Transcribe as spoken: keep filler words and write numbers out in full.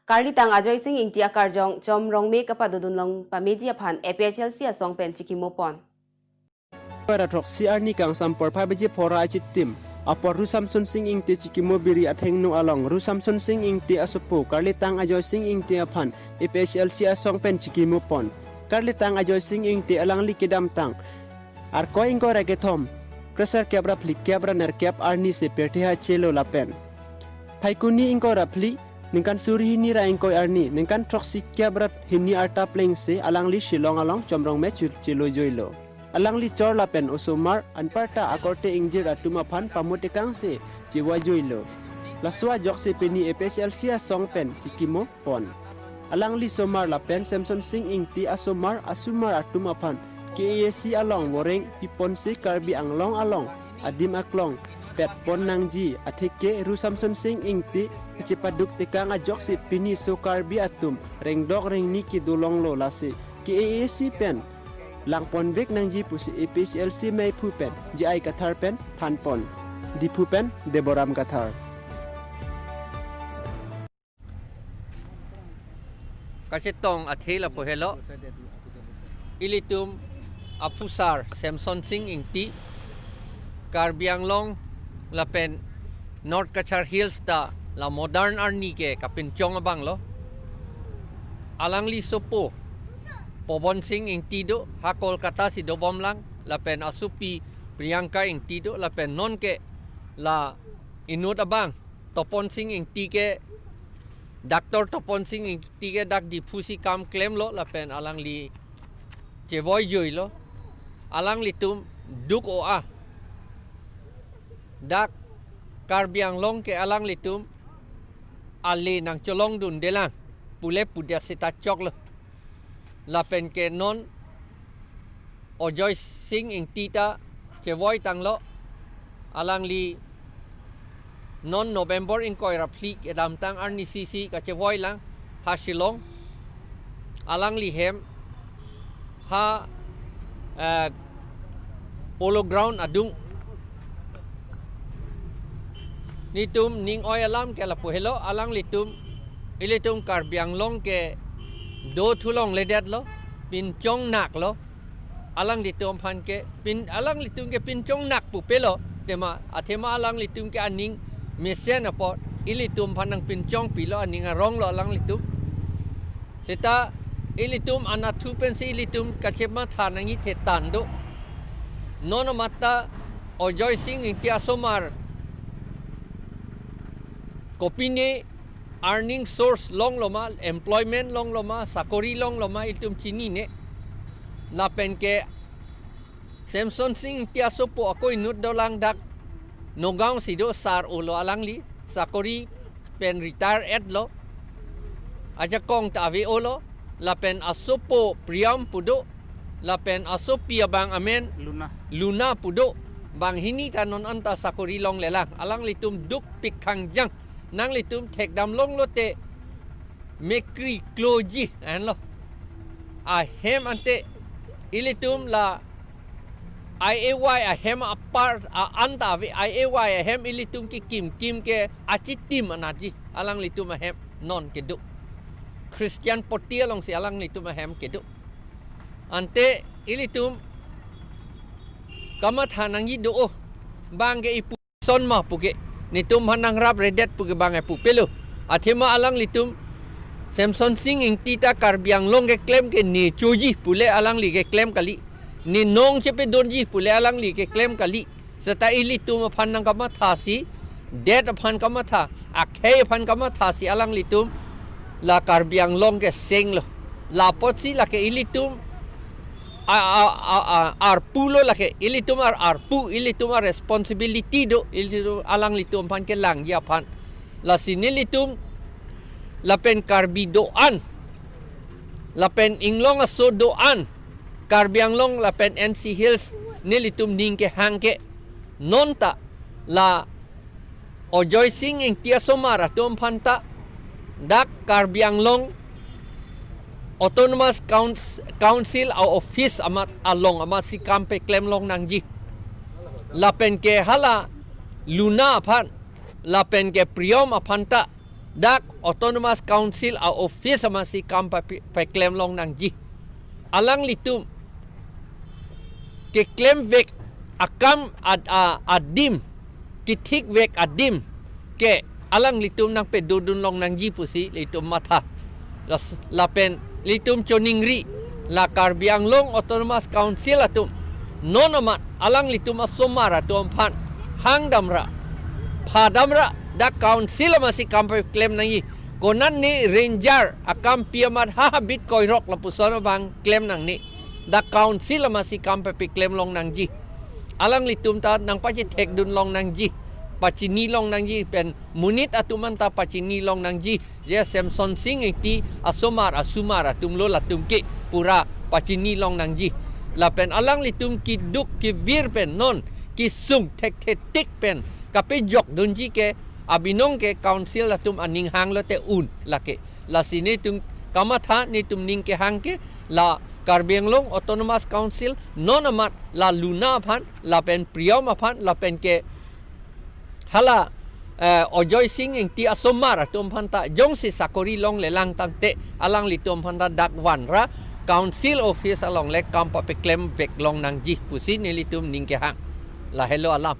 Karlitang Ajoy Sing Ingti akarjong Chom Rongme kapadodun long pameji aphan A P H L C asong pen chikimo pon. Ingkoi ra throksi arni kangsam porphai baji phora achitim apor Ru Samson Sing Ingti chikimo biri athengno along Ru Samson Sing Ingti asopo Karlitang Ajoy Sing Ingti aphan A P H L C asong pen chikimo pon. Karlitang Ajoy Sing Ingti alangli kedamtang Arkoi ingkoi ra kethom, kresirkep ra phlikep ra nerkep arni si pirthe hachelo lapen Phaikuni ingkoi ra phli, ningkan suri hini ra ingkoi arni, ningkan throksikep ra hini arta plengsi alangli Shillong along Chom Rongme chil-, chelo joilo. Alangli chor lapen osomar anparta akorte ingjir atum aphan pamutekangsi chevoi joilo. Laso ajoksi pini A P H L C asong pen chikimo pon. Alangli somar lapen Samson Sing Ingti asomar asomar atum aphan K A A C along voreng piponsi Karbi Anglong along adim aklong petpon nangji atheke Ru Samson Sing Ingti kachepaduk tekang ajoksi pini so Karbi atum rengdok rengni kedolonglo, lasi K A A C pen langponvek nangji pusi A P H L C meiphu pen J I Kathar pen thanpon. Diphu pen Deboram Kathar. Kachetong athe lapu helo. Ilitum aphusar Samson Sing Ingti, Karbi Anglong lapen North Cachar Hills ta la modern arni ke kapinchong abang lo. Alangli sopo Pobon Sing Ingti do, ha Kolkata si dobom lang, lapen asopi Priyanka Ingti do, lapen non ke la inut abang Topon Sing Ingti ke, Doctor Topon Sing Ingti ke dak Diphu si kam klemlo lapen alangli chevoi joilo. Alanglitum duk o-a. Dak Karbi Anglong ke alanglitum ale nangcholongdundelang pule pudet seta choklo. Lapen ke non Ajoy Sing Ingti ta chevoi tanglo. Alangli non November ingkoi ra phli kedamtang arni sisi kachevoi lang ha Shillong. Alangli hem ha, eh, Polo Ground adung. Netum ning oi alam ke lapu helo, alanglitum, ilitum Karbi Anglong ke do thulongledetlo, pinchong naklo. Alanglitum aphan ke pin, alanglitum ke pinchong nak pupelo, tema, athema alanglitum ke aning mesen apot ilitum aphan nangpinchongpilo, aning aronglo alanglitum. Seta ilitum anatthu pensi ilitum kachematha nangji thetan do. Non amat ta Ajoy Sing Ingti asomar kopine earning source longlo ma, employment longlo ma, sakori longlo ma, ilitum chinine. Lapen ke Samson Sing Ingti asopo ako inut dolang dak Nagaon si do, sar olo alangli, sakori pen retire etlo. Ajakong ta ave olo, lapen asopo Priyam pu do, lapen asopi abang amen Luna. Luna pu do. Banghini ta non anta sakori longlelang. Alanglitum dukpik khangjang. Nanglitum thekdam longlote mekri kloji anlo. Ahem ante ilitum la I A Y ahem apar a anta ave, I A Y ahem ilitum kekim kim ke achitim anaji, alanglitum ahem non kedo. Christian party alongsi alanglitum ahem kedo. Ante ilitum kamatha nangji do, oh, bang ke ipu son ma puke, netum aphan nangrapre det puke bang epupelo. Athema alanglitum Samson Sing Ingti ta Karbi Anglong keklem ke ne choji pule alangli keklem kali, ne nong chepedonji pule alangli keklem kali. Seta ilitum aphan nangkamathasi, det aphan kamatha, akhei aphan kamathasi alanglitum la Karbi Anglong kesenglo. Lapotsi lake ilitum a, a, a, a, arpulo lake, ilitum ar arpu, ilitum ar responsibility do, ilitum alanglitum aphan kelangji aphan. Lasi nelitum lapen Karbi do-an, lapen inglong aso do-an, Karbi Anglong lapen N C Hills nelitum ning kehang ke, nonta la Ajoy Sing Ingti asomar atum aphanta dak Karbi Anglong Autonomous Couns-, Council a-office amat along amatsi kam peklem long nangji. Lapen ke hala Luna aphan, lapen ke Priyam aphanta dak Autonomous Council a-office amatsi kam papi- paklem long nangji. Alanglitum keklemvek akam ad- a- adim, kethikvek adim ke alanglitum nangpedodun long nangji pusi ilitum matha. Las- lapen ilitum choningri, la Karbi Anglong Autonomous Council atum non amat alanglitum asomar atum aphan hangdamra, phadamra, dak council amatsi kam paklem nangji. Konatne ranger akampi amat ha habit koirok lapuson abang klem nangne. Dak council amatsi kam paklem long nangji. Alanglitum ta nangpachethekdun long nangji, pachini long nangji, pen monit atum anta pachini long nangji. Je Semsonsing Ingti asomar asomar atumlo latum ke pura pachini long nangji. Lapen alanglitum keduk kevir pen non kesung thekthetik pen kapejokdunji ke abinong ke council atum aning hanglote un lake. Lasi netum kamatha, netum ning kehang ke la Karbi Anglong Autonomous Council non amat la Luna aphan lapen Priyom aphan lapen ke hala, eh, Ajoy Sing Ingti asomar atum aphan ta jongsi sakori longlelang tangte alanglitum aphan ta dak vanra council office along le kam papeklemvek long nangji pusi nelitum ning kehang. Lahelo alam.